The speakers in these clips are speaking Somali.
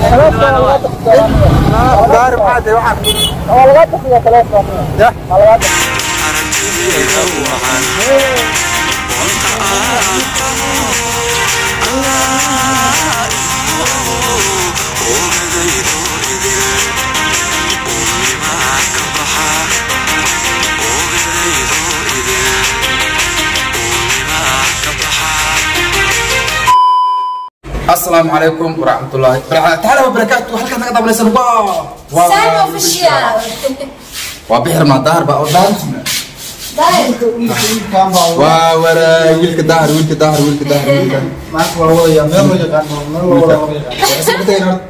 Daahir maxaa tahay waxaan Waa laga bixiyaa telefoon. Ya. Waa laga Asalaamu calaykum waraxmatullaahi tacaala wabarakaatu. Halkaad naga daawanaysan waa Sam Official. Waa bixir maa daahir baa oo daahir Daahir. Waa wara wiilka daahir, wiilka daahir, wiilka daahir, wiilka Maanta waa wadayaa meel loo yaqaan, meel loo wada loo yaqaan. Isku tagay horta.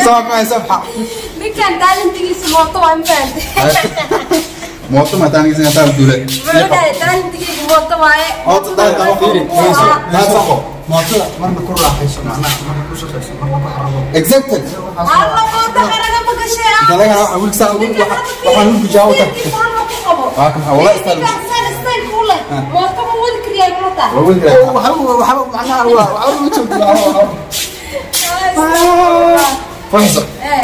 Sabxa sabxa. Ninkan taalintigiisa mooto waa, ma fahantay? Mooto ma taanigiisa intaa duule. Muxuu dhahay? Taalintigiisa mooto waaye. Mooto daahir kama fiiri. Daahir saqo. Mootada marna ku raaxayso, macnaha marna ku shaqayso, marna ku xarabo. Exactly. Alla, mooto xaraga ma gashay ah. Dalaga waxa wiilka saa Ninkan waxa hadda waxaan wiilku jaawo ta. fiirkiisa hal ma ku qabo. Waa kan wala istaan. Ninkan saan style ku leh. Mooto ma wadi kariyaa mooto. Waa wiilka. Waxa waxa macnaha waa waxa ugu joogto. Fahsa.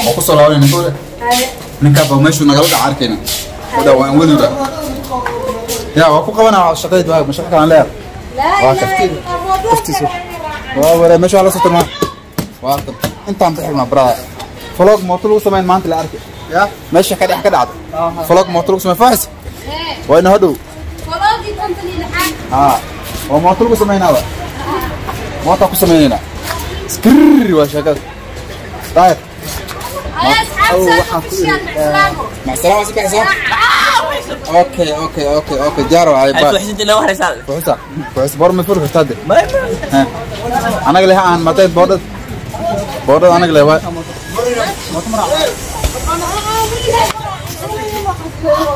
Oo ku soo laabanayna kore. Ninka baa meeshu nagala dhaca arkayna. Wada waan wadida. Ya waa ku qabanaa shaqadeed, waa ma shaqo kalan leeyahay. Laa Waa ilaaha kaftiisa. illa mooto. Kaftiisa. Waa wara meesha waa la soo tilmaa. Waa tan intaan bixirnaa brother. Vlog mooto lagu sameyn maanta la arkay. Ya. Meesha ka dhex ka dhacdo. Vlog mooto lagu sameyn fahis. Waa ina hadhow. Vlogii 56aad. Ha. Waa mooto lagu sameynaaba. Mooto ku sameynayna. Skirr waa sheekada. Daahir. Ay asxaab Sam Official, macsalaamo. مع السلامة سكة حساب. اوكي اوكي اوكي اوكي diyaar waay bye. Fuxisa fuxis boor ma furi kartaa de. Ha. Anaga leh aan matay boodhad boodhad anaga leh waay.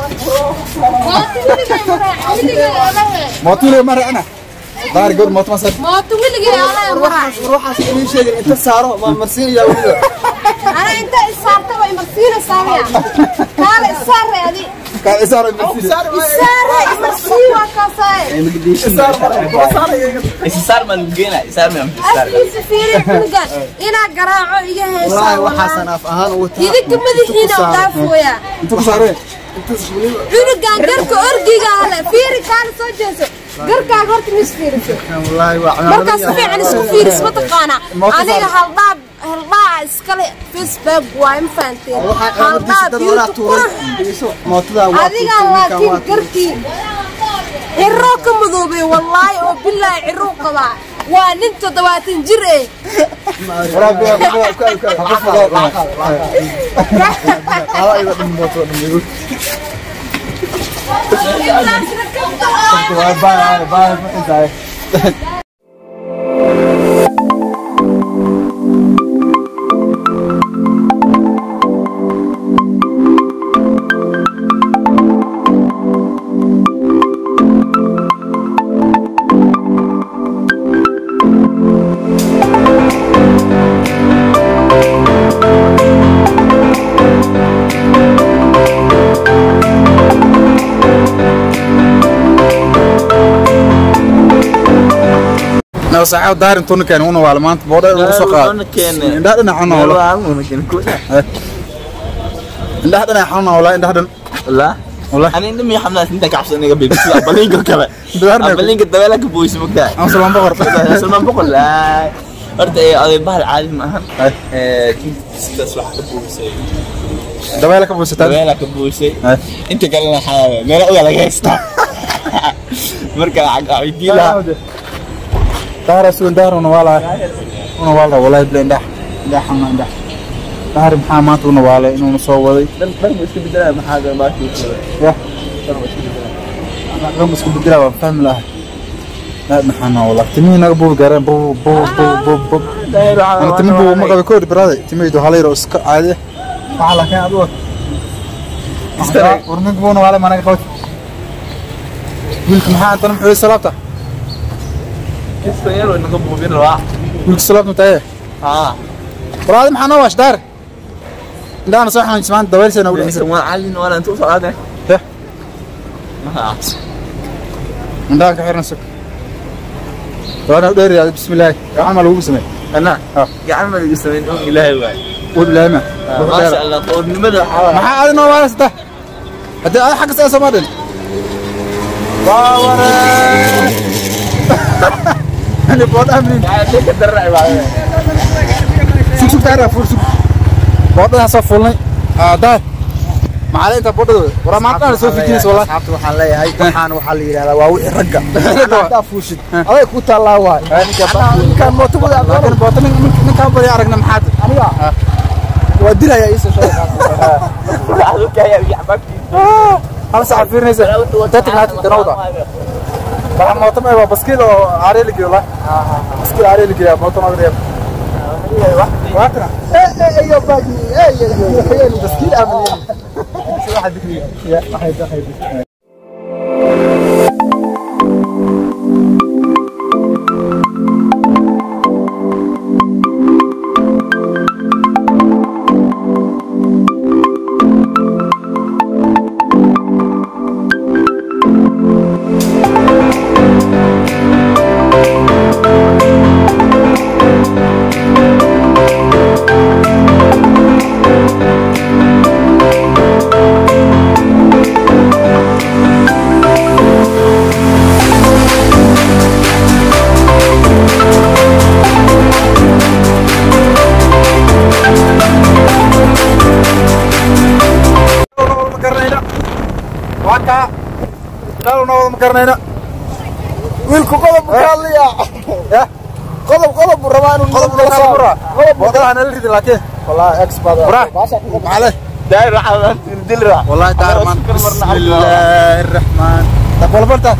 Mooto weligay ma raacin, weligay olahe. Mooto weliga ma raacina daahir gabadh mooto ma sar. Mooto weligay olahe ma raacin. Ruuxaas inuu sheegay inta saaro ma marsiinaya weliba. Ana inta isaarta waa imarsiinaysaa miya? Kaale isaare adi. Ka isaar marsiin. Isaare imarsii waa kaasaye. Afkiisa fiiri cunugan inaa garaaco iga Wallaahi heesaa. waxaasan af ahaan ugu taa. Idinka madaxiina u dhaafooya. Inta ku saareen. Cunugan garka orgigaa leh fiiri, kaale soo jeeso garkaaga horta mis fiiriso. Wallaahi waa Markaas si fiican isku fiiris ma taqaanaa. Mooto aniga haldhaab haldhaaca iskale Facebook waay, ma fahanteen? Waxaa qaamadiisa haldhaab dad walaa beauty tuuray. qurux. Mootada waa adiga laakiin garkii ciroo ka madoobay, wallaahi oo bilaahi ciruu qabaa, waa nin 70 jir eh. Waraa biya ku Qaada iga dhan mootada dhan igu. Bye bye bye fuxisa. No saaxiib daarin tuna keen una waala maanta boodha lagu soo qaad. Indhaha dhinaca xanuun wala. Indhaha dhinaca xanuun wala, indhaha dhan. Wala. Aan Salmaan Boqor. Horta oday bahal caadi ma ahan. Tintiistaas waxa ka buuxisay. Dabayla ka buusataa. Dabeela ka buuxisay. Inta kalena waxaa meelo ogaa laga haystaa. Marka lacag weydiin lahaa. Daahir sugan daahir una waala. Una waala wallahi bila indhaha. Indhaha xanuun indhaha. Daahir maxaa maanta una waalay inuuna soo waday. Dhar dhar ma iska bedelaa, maxaa baakii? Ya. Dhar ma iska bedelaa. Dhar ma isku bedelaa, waan fahmi lahaa. Aad maxaa wallahi timihii naga buubi gaareen buub buub buub buub buub. Ana timi buub ma qabi koori brother, timihii waxaa la yidhi oo iska caadi ah. Waxaa laakiin aad u wad. War ninka buuna waalay ma naga qabad. Wiilka maxaa antana muxuu salaabta? Kista yar oo naga buubin rabaa. Wiilka salaabta taye. Haa. Brother maxaa noo waash daar? Indhahana soo xanuunjis maanta dabayl soo nagu dhexisay. Waa caadi wala intuu socdaa. Yah. Maxaa? Indhaha ka xirna sug. وانا دير بسم الله عمل ugu samee ana gacmo igu sameyn oo ilaahay waay wabilahi ma ma sha Allah qoornimada maxaa adina waarasta hadii aad xaq saa Soomaaliya waa wara ani bood amni ka daray waay sug sug taara fur sug boodada soo fuulnay daar macalin inta boodada wara maanta soo fikiris wallahi asxaabta waxaan leeyahay waxaan waxa la yiraahdaa waa wixii ragga hadda fuushid aday ku taalaa waay ninka mooto wada laakiin boodada ninka bari aragna maxaad aniga waa dilaya isoo sheegay hal saac fiirinaysa dadka tanawda waxa mooto ma waa baskiil oo aareel geeyo la baskiil aareel geeyo mooto ma reeb waatna ayo baagi ay ay baskiil amni واحد يا واحد واحد wiilku qodob buu ka hadlayaa qodob qodob buu rabaa inuu qodob qodob qodob boodada ana ridi laakiin wallahi expert macallin daar waxa dilra wallahi daar man bismillaahir rahmaan taqwal barta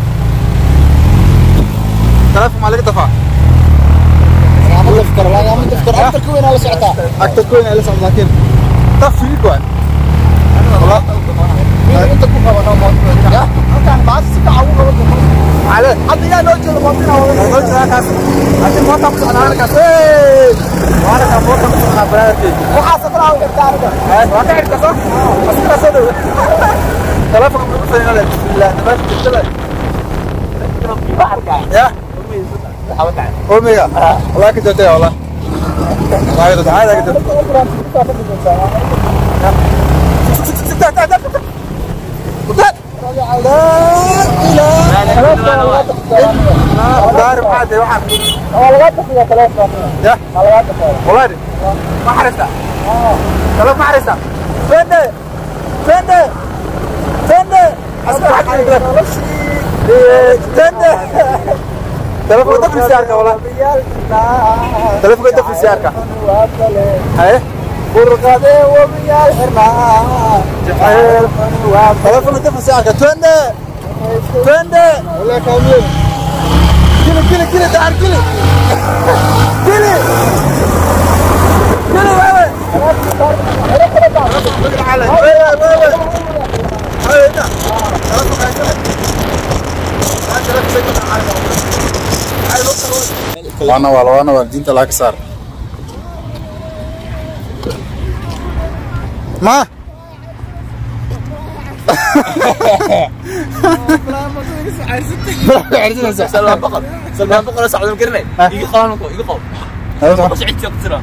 telefoon ma laga dafaa ma dafkar la ma dafkar aktar ku weyn la socota aktar ku weyn la socota laakiin tafriiq waa wallahi inta ku qabano mooto ya halkaan baas si fiican ugu qabato على hadda yaa noo jeedo mootina noo jeedo kaas hadda moota ku socdaa halkaas ee waana ka moota ku socdaa baraarkii waxa safraa u xirtaa aniga waa ka xirtaa soo askara soo dhaw telefoon ku fadhiina bismillah tabarak taala ya omega والله كنت جاي والله والله كنت عادي كنت لا لا عادي واحد والله تخيا ثلاثة يا والله تخيا والله ما حرستها ثلاث ما حرستها فين فين فين فين تلفون دفع سيارك والله تلفون دفع سيارك هاي برقده وبيال حرنا تلفون دفع سيارك تند تند ولا كامل كيلو كيلو كيلو تعال كيلو كيلو كيلو وين وانا والله وانا والدين تلاك صار ما سلمان بقر سلمان بقر سعد مكرني يقال يقال سعيد ترى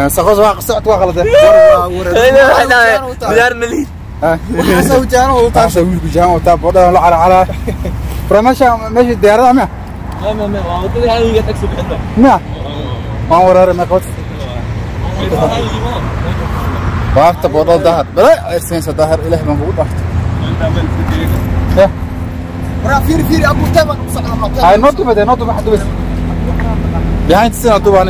سقوز واقع سعد واقع مدار مليل waxaa jaano uu taasha wiilku jaano uu taa boodha la cara cara barnaamijka meesha diyaarada ma ma ma waa wadada haliga taxi bixina ma waan warar ma qod baafta boodha dahar balay aysan dahar ilaah baan kugu dhaartay waraa fiir fiir abu taban u socda ma ay notu bade notu ma xadu behind the scene adu baan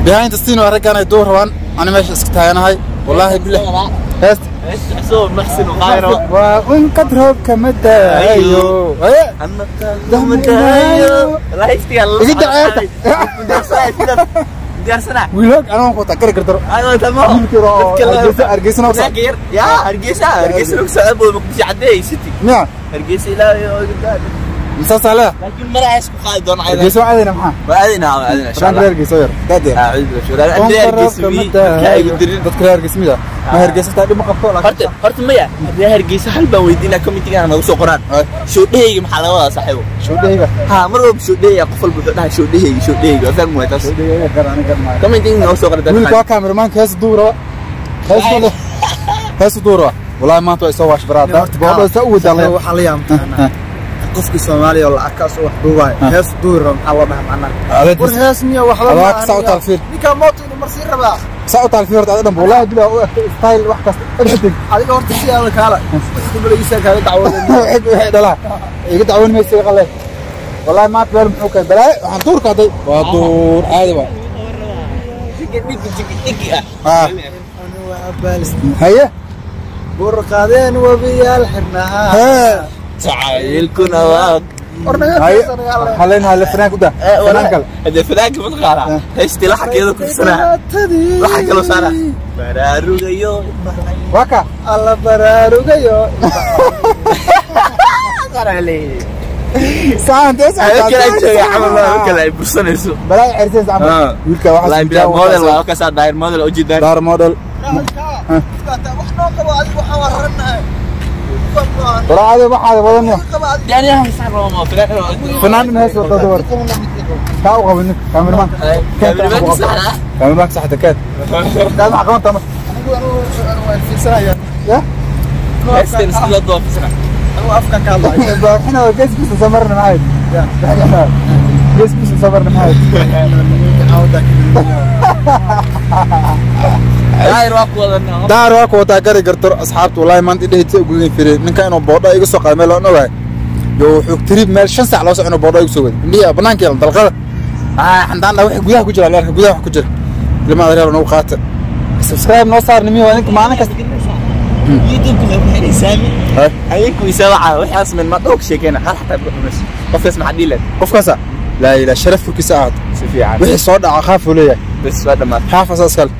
behind the scene waa raggan ay door rabaan ani meesha iska taaganahay والله بالله هست حسوب محسن وغيره وان قد روب كمدا ايوه ايوه الله يشتي الله يقدر عيرتك ديار ويلوك انا ما كنت اكرر كرر ايوه تمام ارجيسنا يا ارجيسا ارجيسا لو سعب مقدس عدي سيتي نعم ارجيسا لا قدام Saasaa leeda. Laakiin maracaas ku qaadi doona ayada. Hargeysa waa aadayna maxaa? Waa aadaynaa, waa aadaynaa insha Fanaanka Allah. reer Hargeysa oo yar daad yar. Dadka reer Hargeysa mida ma Hargeysa taa dhib ma qabto laakiin Horta maya, haddii Hargeysa hal baan weydiinaa, committee-gana nagu soo qoraan. Shoodhahayga maxaa laga wadaa, saaxiibo? Shoodhahayga? Ha, mar walba shoodhahayga, qof walba wuxuu dhahaa shoodhahayga, shoodhahayga. Waa fahmi waay taas. Shoodhahayga gar ani gar maayo. Committee-ga nagu soo qoran. Wiilka waa cameramanka, hees duura, hees wada, hees duura. Wallahi maanta waa soo waash baraada boodho saa u wadaa. Waxaa la yaabtaa qofkii Soomaaliya oo lacag kaas oo wax duubayo, hees duuri rabo, maxaa loo dhahaa macnaha? War hees miya waxba? Adaa saa u taalfiir. Ninkaa mooto inuu marsii rabaa. Saa u taalfiir horta ada dhanba wallahi bilaa u egtay style wax kasta everything. Adiga horta si aan kaala wixii kumalagiisa kaaga dacwooday waxay dhalaa iga dacwoon maysa iga qalee. Wallahi maanta meel muxuu keenay balaayo, waxaan duurka hadday waa duur caadi waa. Ah haye. Buur qaadeen wabiyaal xirnaha. Hee. Jacaylkuna waa haye, waxaa leenahay fanaanka u daa fanaan kale. Hadee fanaanka mataqaanaa heystii laxankeeda ku tusanaa, laxan kaloo saara baraarugayo. Waa ka alla baraarugayo. Saan dee. Kala jooga camal waa kale ay bursanayso. Balaayo cersaysa camal wiilka waxaa. Wallahi bilaa model waa kasaa daayir model ujeedaan. Daar model. Wax noo qabo adiga, waxaan waa raranahay. Walaacade waxaad wadanyo. Yani haysan rabo fanaan. Fanaan in hees wada dumar kaa u qabin cameraman. Cameramanka saxda ah. Cameramanka saxda keed kaad maxaa qaban taama? Anigu waan fiirsanaya. Ya. Heystan sida loo doofisana. Anigu afka ka hadlayo. Waxna gees kiisa soo marna maxay? Gees kiisa soo marna maxay? Daayir waa ku wadanaa. Daar waa ku wataa gari gartor asxaabta. Wallahi maanta idhahaysa ugu fiire ninka inuu boodho iga soo qaado meel aan ogahay yo wuxuu trip meel 5 saac loo socono boodho iga soo waday indhihi banaanka yaal dalqada ah xandaan dha wixii gudaha ku jira leerka gudaha wax ku jira ilma adeer nagu qaata subscribe noo saar nimiyo waa ninka maalin kasta. YouTube ku xidhay saami habeenku isaa waxa waxaas min ma dhog sheekayna hal xataa ku xumayso qofkaas maxaa dhihi lahayd? Qofkaasa laa ilaa sharaf furkiisa ahaat si fiican. Wixii soo dhaca qaaf uu leeyahay. Bas waa dhamaatay. Xaaf asaas iskale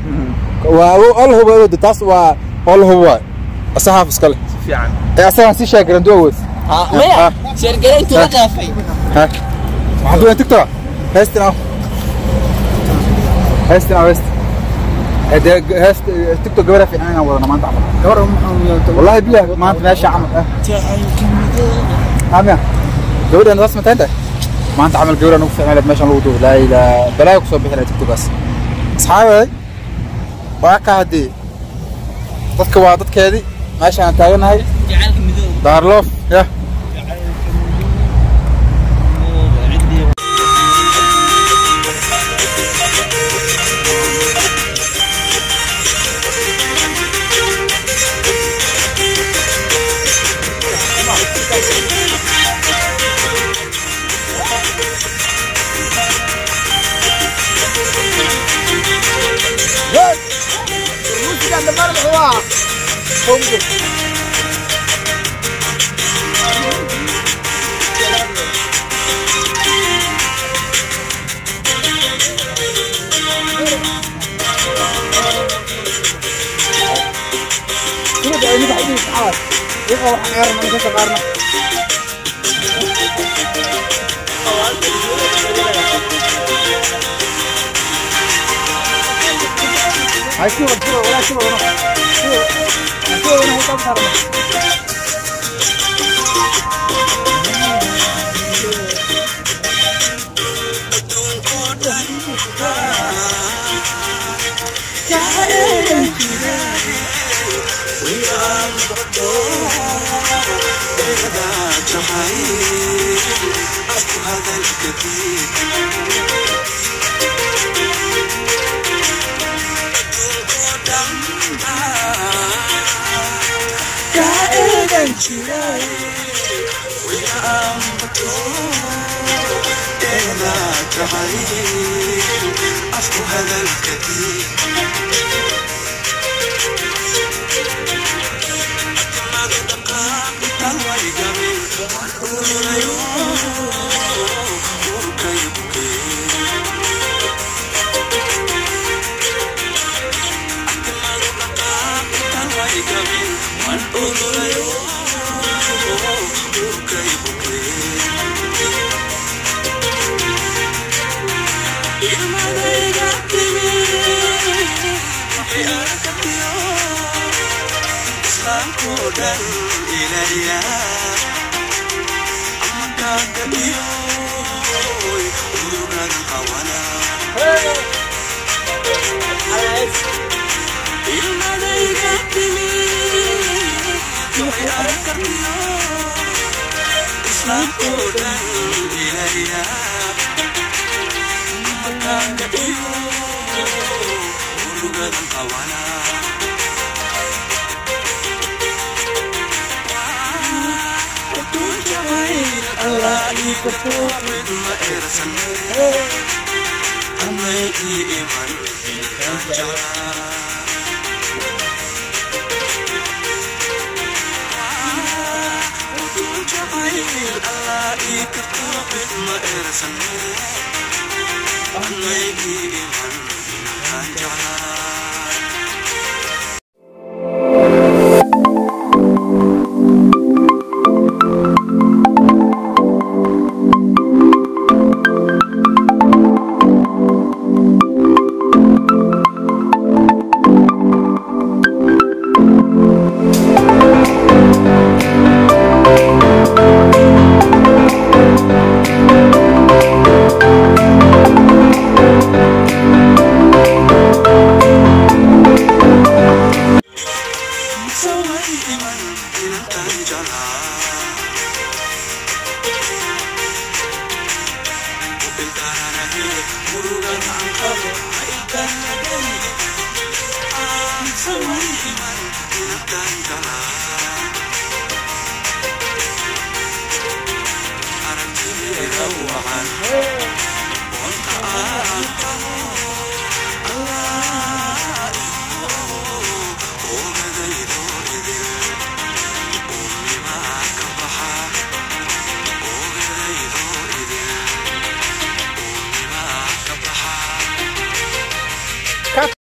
waa ol hubo awood taas waa ol hubo waay asa xaaf iskale si fiican. Ee asagaan sii sheegaran du awood. Ha maya, sheergare intuu la qaafay. Ha waxaan duwan TikTok heestin ah, heestin ah, heest hade heest TikTok gabadha fiican inaan wadano maanta camal. Gabar maxaa? Wallahi bilah maanta meesha camal ah amiya gabadhan saas ma tahay maanta camal gabadhan ugu fiicnaa meeshan lagu duubo laa ilaa balaayo kusoo bixinaya TikTokaas. Asxaabay waa ka haddii dadka waa dadkeedii meeshaan taaganahay. Jacaylka midoob. Daarloof ya. Jala.